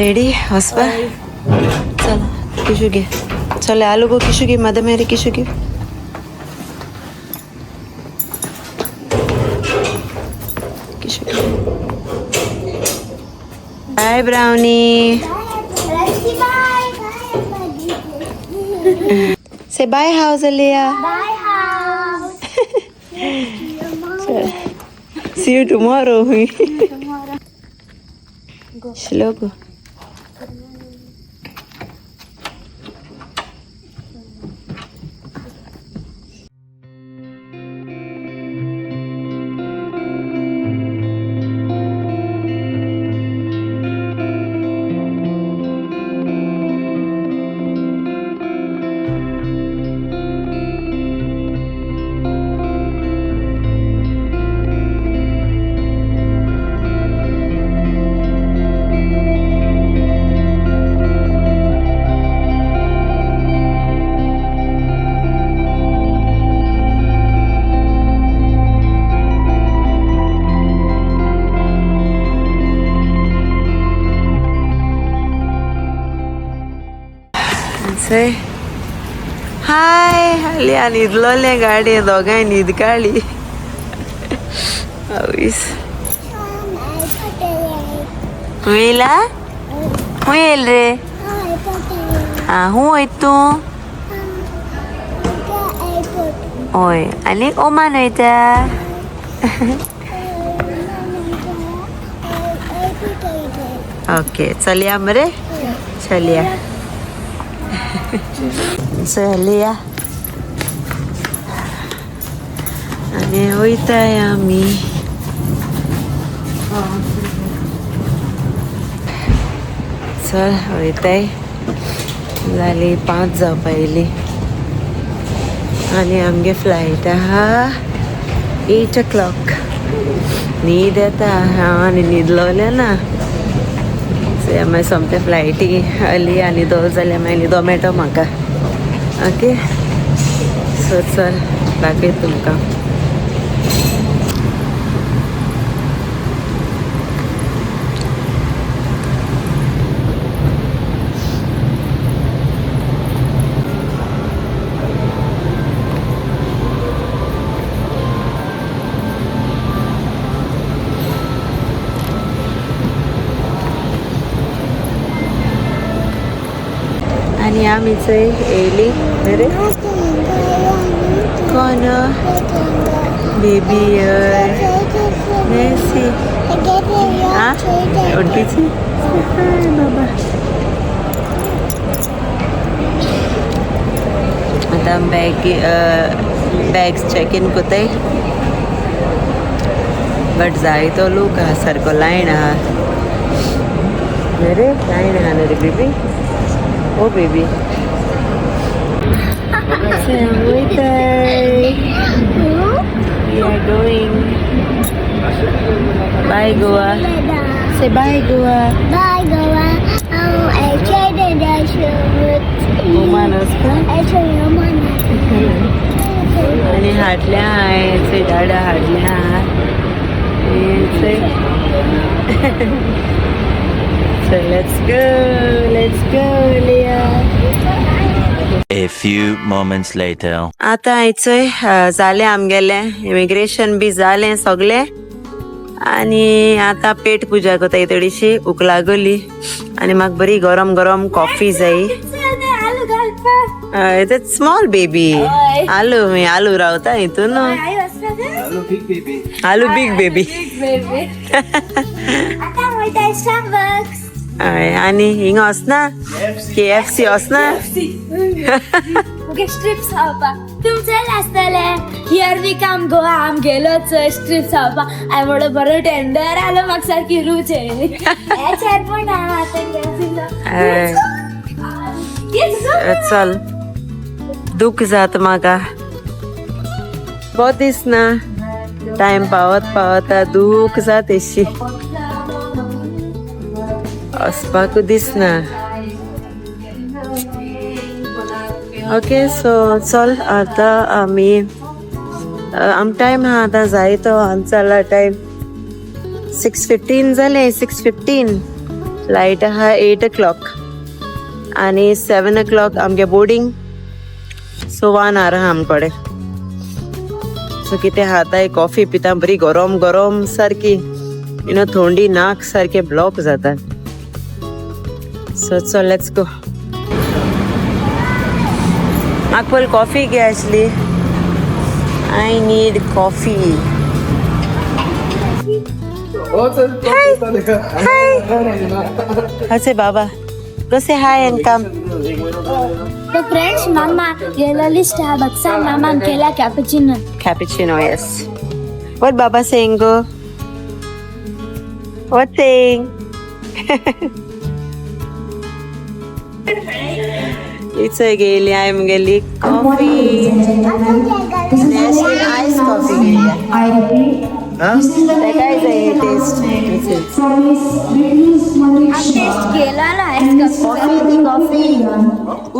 Ready वचपा. चल किशू घे. चल आलू गो किशू घे. मदर मेरी किशू घे. किशू घे. Bye brownie. Say bye house Aliya. Bye house. See you tomorrow. Shlok. Say hi. Aliya न्हिदलोलें गाडी दोगांय न्हीद काडली. आवयस. तूं येयला? खंय येयल रे? आं हूं वयता तूं? हय आनी ओमान वयता. ओके चलया मरे. चलया चलया आनी वयताय आमी. चल वयताय. जाली 5 जावपा येयली आनी आमगे फ्लायट आहा 8 o'clock. न्हीद येता हांव आनी न्हिदलोलें ना. मागीर सोमते फ्लायटी आली आनी न्हिदलो जाल्यार मागीर न्हिदो मेळटो म्हाका. ओके सो चल दाखयता तुमकां. आनी आमी चोय येयली रे. कोण बेबी? नेसी आं वळखीची. हाय बाबा. आतां बॅग्स चॅक इन कोताय. बट जायतो लोक आहा सारको लायन आहा रे. लायन आहा न्हू रे baby. Oh baby. We are going. Bye Goa. Say bye Goa. Bye Goa. I tried to dash with. Oman वचपा. आनी हाडल्या हांवें डाडा हाडल्या. So let's go, let's go, Leah. A few moments later. आतां आयचोय जालें आमगेलें इमिग्रेशन बी जालें सगळें. आनी आतां पेट पुजा करताय थोडीशी. भूक लागली आनी म्हाका बरी गरम गरम कॉफी जाय. स्मॉल बेबी आलू आलू रावता हितून. आलू बीग बेबी. हय आनी हिंगा वचना KFC वचना. स्ट्रिप्स खावपाक तुमचें आसतलें. Here we come Goa. आमगेलो चोय स्ट्रिप्स खावपाक. हांवें म्हणलो बरो टेंडर आलो म्हाका सारकी रूच येयली. एअरपोर्ट आतां. चल दुख जाता म्हाका. बरो दिसना टायम पावत पावता दूख जाता तेशी. वचपाकू दिसना. ओके सो चल आतां आमी आम टायम आहा आतां जायतो. आमचो जाला टायम 6:15 जालें. 6:15. फ्लायट आहा 8 o'clock आनी 7 o'clock आमगे बोर्डिंग. सो 1 hour आहा आमकडे. सो कितें खाता, कॉफी पिता बरी गरम गरम सारकी, you know, थंडी नाक सारके ब्लॉक जाता. सो चल, let's go. म्हाका पयलीं कॉफी घे आसली. I need coffee. Hi. Hi. Say Baba. Go say hi and come. So friends, mama गेलेली स्टारबक्सा, मामान केला cappuccino. Cappuccino, yes. What Baba saying, go? What saying? It's a गेली I am गेली coffee. आयस coffee गेली. I repeat, this is the काय जाय test. from Miss Britney Malik Shah. Test केला ना आईस कॉफी. कॉफी ती कॉफी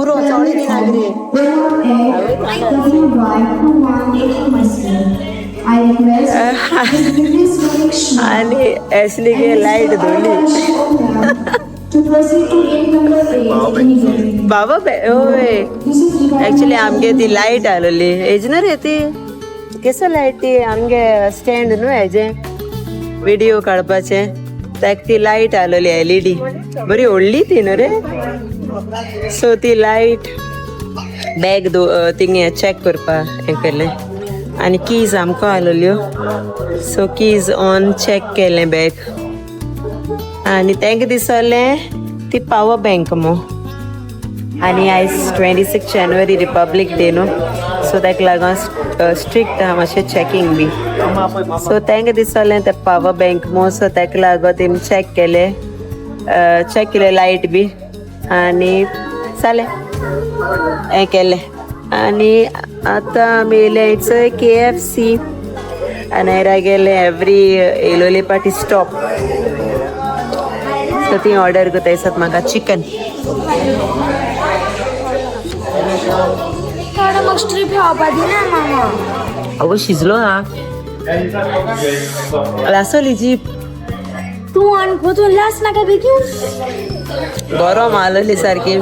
उरो चोडी दी नागरी. W 2181. I request Miss Britney Malik Shah आणि एसली गे लाईट धरली. to proceed to gate number 8 immediately. बाबा ओय. This is regarding actually आमगे ती लायट आलोली हेज न्हू रे, ती केसो लायट ती आमगे स्टँड न्हू हेजे विडियो काडपाचे, ताका ती लायट आलोली एलईडी, बरी व्हडली ती न्हू रे. सो ती लायट बॅग थिंग चॅक करपा हें केलें आनी कीज आमकां आलोल्यो. सो कीज ऑन चॅक केलें बॅग आनी तांकां दिसलें ती पावर बँक मो. आनी आयज 26 January, Republic Day न्हू, सो ताका लागून स्ट्रिक्ट आहा मातशें चॅकिंग बी. सो तांकां दिसलें तें पावर बँक मो, सो ताका लागून तेमी चॅक केलें, चॅक केलें लायट बी आनी जालें हें केलें. आनी आतां आमी येयले it's KFC. आनी गेले एवरी येयलोली पाटी स्टॉप. सो ती ऑर्डर करता दिसत म्हाका चिकन. थोडो मग स्ट्रीप खावपा दिना मामा. अगो, शिजलो ना लासोली जीप. तूं आनी तूं लास नाका बेगीन. गरम आलोली सारकी.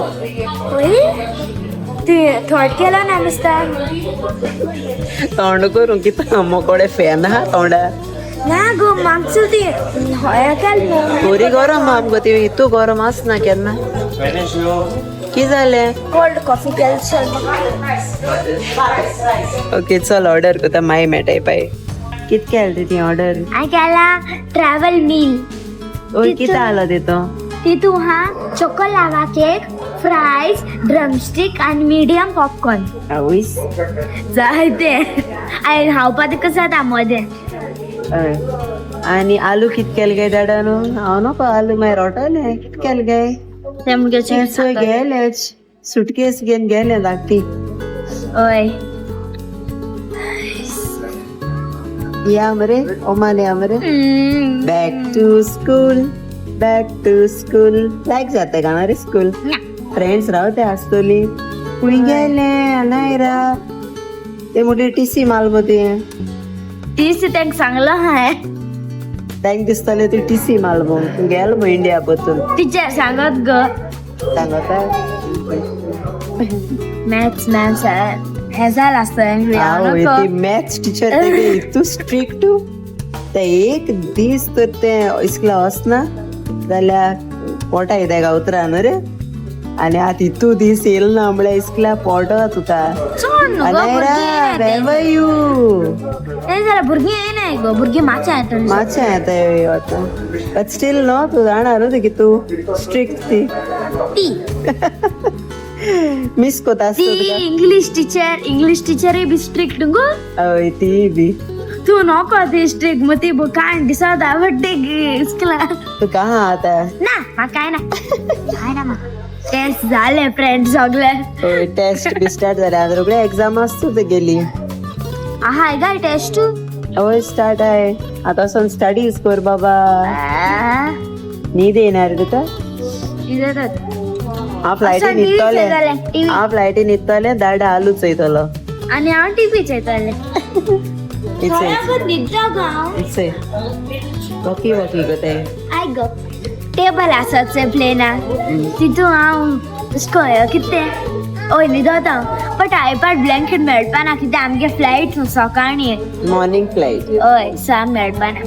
ती थोड केला ना नुसता. तोंड करूं कितें मोकोडे फॅन आहा तोंडा. ना गो, मागचो ती हय केल. बरी गरम आमगो ती, इतू गरम आसना केन्ना. की जालें? कोल्ड कॉफी केल चल. ओके, चल ऑर्डर करता, मागीर मेळटाय पाय. कित केलें रे ती ऑर्डर? हांवें केला ट्रॅवल मील. ओय, कितें आलो तितू? तितू हा choco lava cake, fries, drumstick आनी मिडियम पॉपकॉर्न. आवयस. जाय ते हांवें खावपा तुका जाता मदें. हय, आनी आलू कित केले काय दाडा न्हू? हांव नको आलू, मागीर रोटले. कित केले काय? ते मुगे. तें चोय, गेलेच सुटकेस घेवन गेले धाकटी. हय. या मरे ओमान, या मरे. Back to school, back to school. लायक जाता का रे स्कूल? फ्रेंड्स रावते आसतली. खंय गेले अनायरा ते मोठी टीसी माल ती. तीच तांकां सांगलो हांवें. तांकां दिसतले ती टीसी माल मो, तूं गेल मो इंडिया परतून. टिचर सांगत ग. सांगता. मॅथ्स मॅम हें जालें आसतलें. आवय, ती मॅथ्स टिचर इतू स्ट्रिक्ट, ते एक दीस तर ते इस्कुला वचना जाल्यार पोटा येता काय उतरां न्हू रे. आनी आतां इतू दीस येयल ना म्हळ्यार इस्कुला पोटो तुका. चोड न्हू गो. अनायरा, भुरगीं where were you? तें जाल्यार भुरगीं येयनाय गो, भुरगीं मातशें येतलीं. मातशें येता आतां, बट स्टील न्हू, तूं जाणा न्हू ती कितू स्ट्रिक्ट ती. ती मिस कोता ती आसता तुका. इंग्लीश टिचर, इंग्लीश टिचरूय बी स्ट्रिक्ट गो. हय, ती बी. तूं नको ती स्ट्रिक्ट मग ती कांय दिसत आवडटे इस्कुला. तूं कहा आतां? ना, म्हाका काय ना, काय ना म्हाका. टेस्ट जाले फ्रेंड सगळे. हय, टेस्ट बी स्टार्ट जाले आतां, रोखडे एग्जाम आसता ते गेली. आहाय काय टेस्ट? हय, स्टार्ट आहे आतां. वचोन स्टडीज कर बाबा. न्हीद येयना रे तुका? हांव फ्लायटीन न्हिदतलें. हांव फ्लायटीन न्हिदतलें, दाडा आलू चोयतलो. आनी हांव टीव्ही चोयतलें. It's न्हिदता गो हांव. It's वॉकी वॉकी गो ते. आयक गो. टेबल आसत चोय प्लेना तितू हांव अशें कितें हय न्हिदोता बट आयपाट ब्लँकेट मेळपाना कितें आमगे फ्लायट न्हू सकाळी मॉर्निंग फ्लायट. हय सांग मेळपाना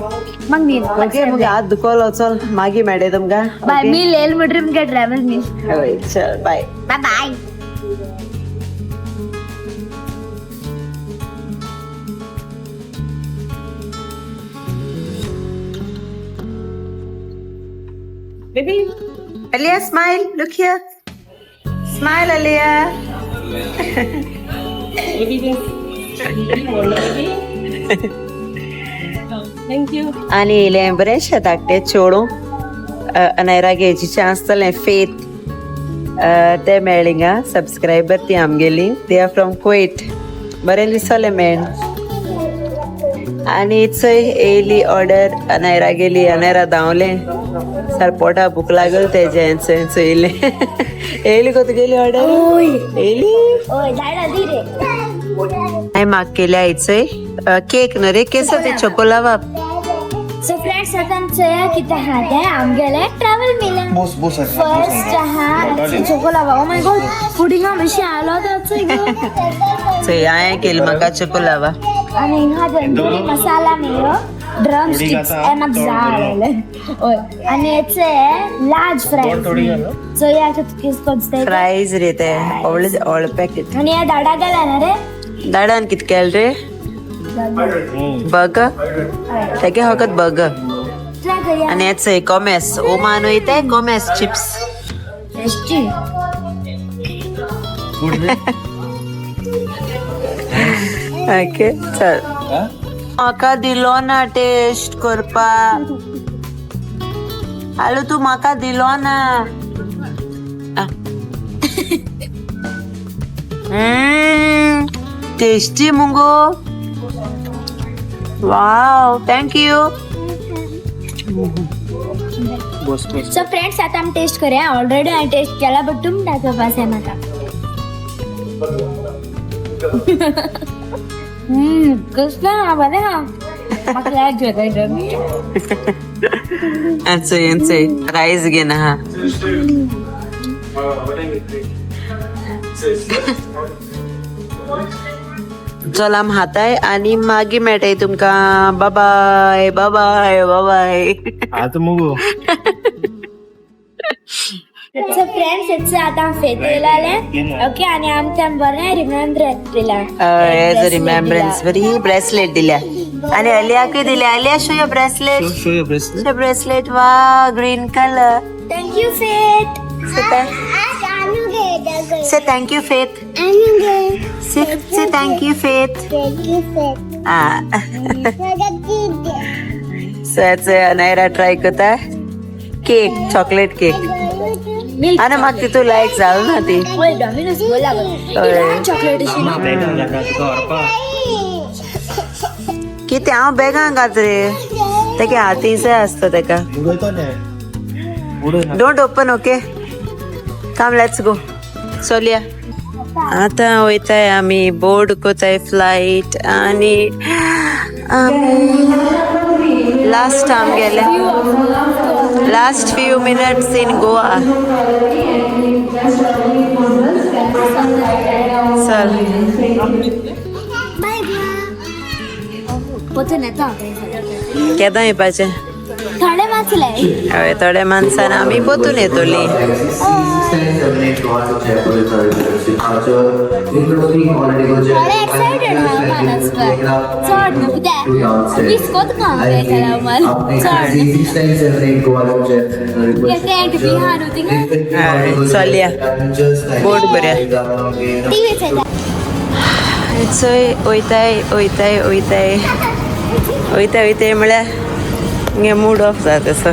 मग न्हीद. ओके, मग हात दुखवलो, चल मागीर मेळ्ळे तुमकां. बाय. मी लेल म्हणटर तुमगे ट्रॅवल मी. हय, चल बाय. Bye bye. Baby, Alia, smile. Look here. Smile, Alia. Thank you. आनी येयलें बरें शेताक चेडूं अनायरा घेवचें आसतलें फेथ ते मेळ्ळी हिंगा सबस्क्रायबर ती आमगेली. They are from Kuwait. बरें दिसलें मेळ. आनी चोय येयली ऑर्डर अनायरा गेली. अनायरा धांवलें सार पोटा भूक लागल तेजें. चोय चोयलें येयली गो तुगेली ऑर्डर येयली. हय, धाडा दी रे. हांवें म्हाका केल्या चोय केक न्हू रे, केसो ते चोकोलावा. सो फ्रेंड्स, आतां चोया कितें आहा तें आमगेलें ट्रॅवल मिला. बोस बोस. फर्स्ट आहा चोकोलावा. ओ my God, पुडिंगा मातशें आलो तो चोय गो. चोय हांवें केली म्हाका चोकोलावा. आनी हिंगा tandoori masala Mayo drum sticks हे म्हाका जाय आसलें. हय, आनी हेचे लार्ज फ्रायज चोया कितें कोत्ता. फ्रायज रे ते व्हडले व्हडले पॅकेट. आनी हे धाडा गेला ना रे. दाडान कित केलें रे? बर्गर तेगे फकत बर्गर. ट्राय करूया. आनी हेच कॉमेस ओमान वयता कॉमेस चिप्स. टेस्टी. ओके, चल. म्हाका दिलो ना टेस्ट करपाक. हालो, तूं म्हाका दिलो ना. टेस्टी मुगो. वाव, thank you. Bose Bose. So friends, आतां आमी टेस्ट करूया. ऑलरेडी हांवें टेस्ट केला बट तुमी दाखोवपा जाय म्हाका. कसलें आहा, बरें आहा. म्हाका लायक जाता. चोय चोय, रायस घेन आहा. चल, आम हाताय आनी मागीर मेळटाय तुमकां. बाय बाय बाय. आता मुगो. सो फ्रेंड्स, it's आतां फेत येयलालें. ओके, आनी आमकां बरें रिमेम्बर दिला. एज अ रिमेम्ब्रन्स बरी ब्रेसलेट दिल्या आनी अलियाकूय दिल्या. Aliya, show your bracelet. Show your bracelet. Bracelet वा, green colour. Thank you Faith. Say thank you, Faith. Say thank you, Faith. Ah. So it's Anaira try करता केक, चॉकलेट केक. आनी म्हाका तितू लायक जालो ना ती. वय, डॉमिनोज बोला. हय. चॉकलेट अशी ना. तुका व्हरपा. कितें हांव बेगां घात रे तेगे हातीं आसता तेका. उडयतो न्ही, उडय ना. Don't open, okay? Come, let's go. चलया, आतां वयताय आमी बोर्ड कोताय फ्लायट. आनी आमी लास्ट आमगेले last few minutes in Goa. चल. पोतून येता. केदां येवपाचें? थोडे वाचले. हय, थोड्या माणसान आमी पोतून येतोली. थोडे एक्सायटेड आहा वचपाक चड न्हू, कित्याक बिस्कोत खावंक जाय जाल्यार मला चड टेंट बी आहा न्हू थिंगा. हय, चलया बोट बऱ्या. टीव्ही चोयता. चोय, वयताय वयताय वयताय वयताय वयताय म्हळ्यार मुगे मूड ऑफ जाता तसो.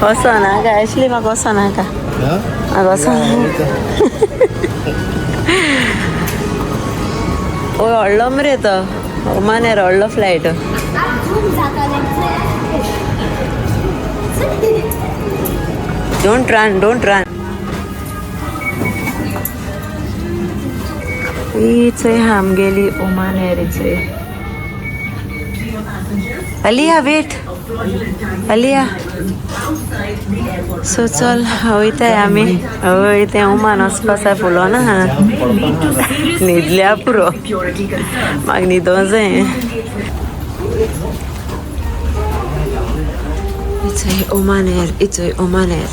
वचो नाका आशिल्ली म्हाका, वचो नाका म्हाका, वचो. ओय, व्हडलो मरे तो ओमान एर व्हडलो फ्लायट. झूम जातालें. Don't run, don't run. ही चोय आमगेली ओमान एरीची. अलिया, वेट. अलिया सो चल वयताय आमी. हय तें ओमान वचपा आसा फुलो ना न्हिदल्या पुरो म्हाका न्हिदों जाय. It's a Oman Air, it's a Oman Air.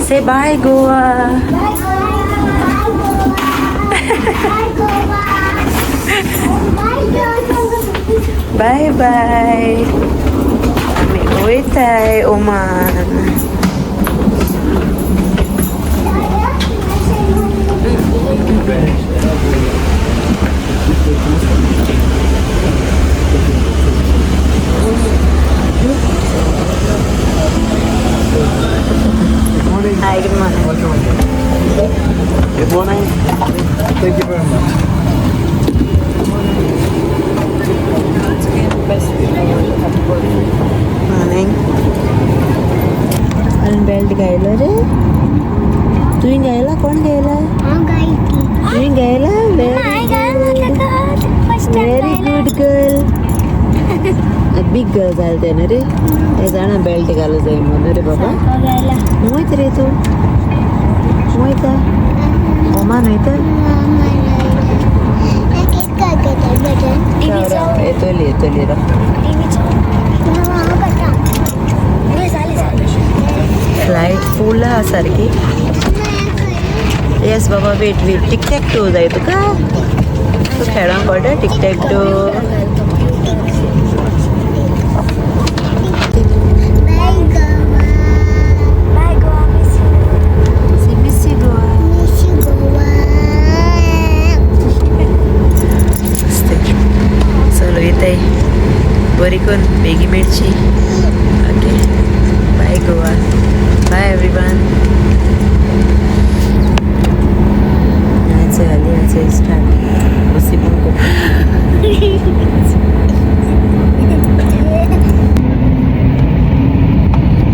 Say bye, Goa. Bye Goa. Bye Goa. Bye Goa. Bye bye. आमी वयताय Oman. Hi, good morning. Good morning. Thank you very much. Morning. आणि बेल्ट घायलो रे तुवें घायला? कोण घायला? तुवें घायला? Very good girl. Big girl जालें तें न्हू रे. तें जाणा बेल्ट घालूं जाय म्हणून रे बाबा. वयता रे तूं? वयता ओमान वयता? येतोली येतोली राव. फ्लायट फूल आहा सारकी. येस बाबा wait wait. Tic tac toe जाय तुका? तूं खेळोंक कळटा tic tac toe? Bye Goa, miss you. Miss you Goa. Miss you Goa. चल वयताय बरी करून बेगी मेळची. Okay bye Goa. Bye everyone. आलियाचे start बसी पण.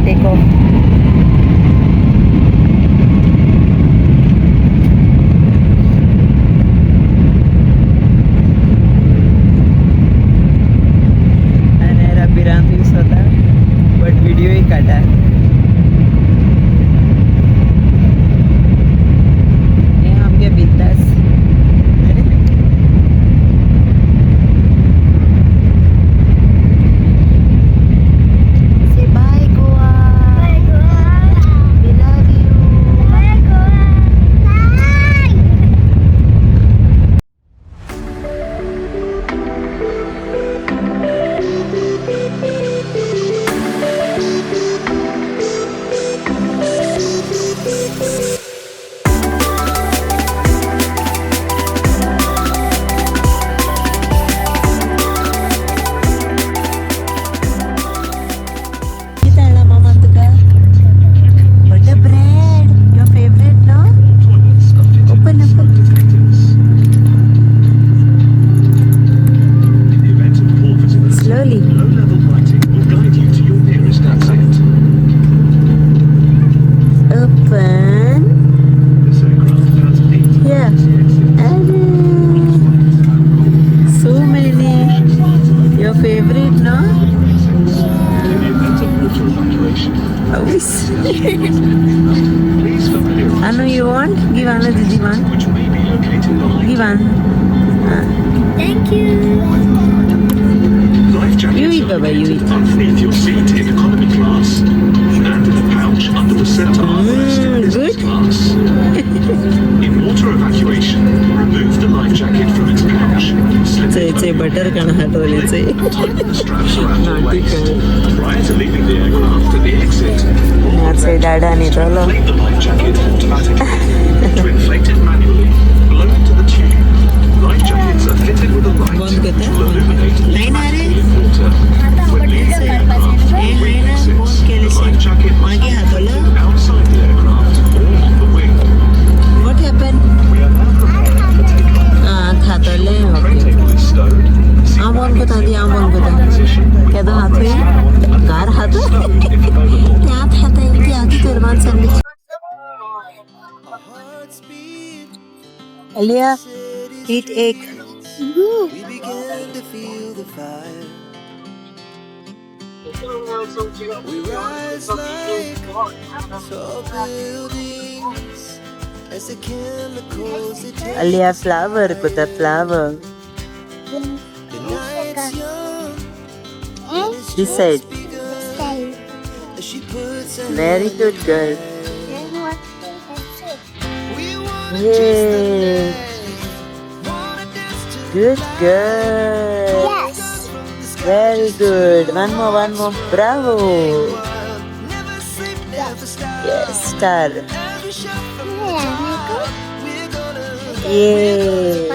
Take off. आणि भिरांतूय स्वता बट व्हिडिओय काडटा. हें आमगे बिंदास. Say bye, Goa. Bye Goa. We love you. Bye Goa. Bye. कितें हाडला मामान तुका? Butter bread. Your favorite, no? Open, open. In the event of poor visibility, Slowly. low-level lighting will guide you to your nearest exit. Open. This aircraft has 8 Yeah. exits. Arey. So many. Your favorite, no? In the event of water evacuation, please familiarise Anu, you want? Give Anu Didi one. which may be located behind Give Anu. Thank you. Life jackets You eat, are Baba, you located eat. underneath your seat in economy class and in a pouch under the center armrest in business good. class. In water evacuation, remove the life jacket from its pouch, slip Say, it say, open, butter काण हातवले say. and tighten the straps around your Naughty waist. girl. Prior to leaving the aircraft at the exit, नाचय डाडा न्हिदलो. inflate the life jacket automatically. To inflate it manually, blow into the tube. Life jackets are fitted with a light बंद which करता? will illuminate नाही ना रे? automatically in water. When leaving the aircraft, Eh, wing नाही ना, exits, बंद केले the life jacket must मागे be हातवलं? inflated outside the aircraft or on the wing. What happened? We are now preparing for takeoff. Ah, खातले. Tray okay. table is stowed. Seat हांव back बंद is करता ती in हांव बंद करता. position with केदो हात armrest down and गार हात stowed if available. ते हात खाता ते हात तर माणसांनी. Our hearts beat Alia, eat egg. We began to feel the fire. We rise like tall buildings as the chemicals they take. Alia, flower kuta flower. The night's young and it's This side. just begun. As she puts her Very hand good girl. We wanna chase the Yay. night, wanna dance to the Good girl. Yes. Very good. One more, one more. Bravo. Never sleep, never stop. Yes, star. Every shot from the top, we're gonna Yay.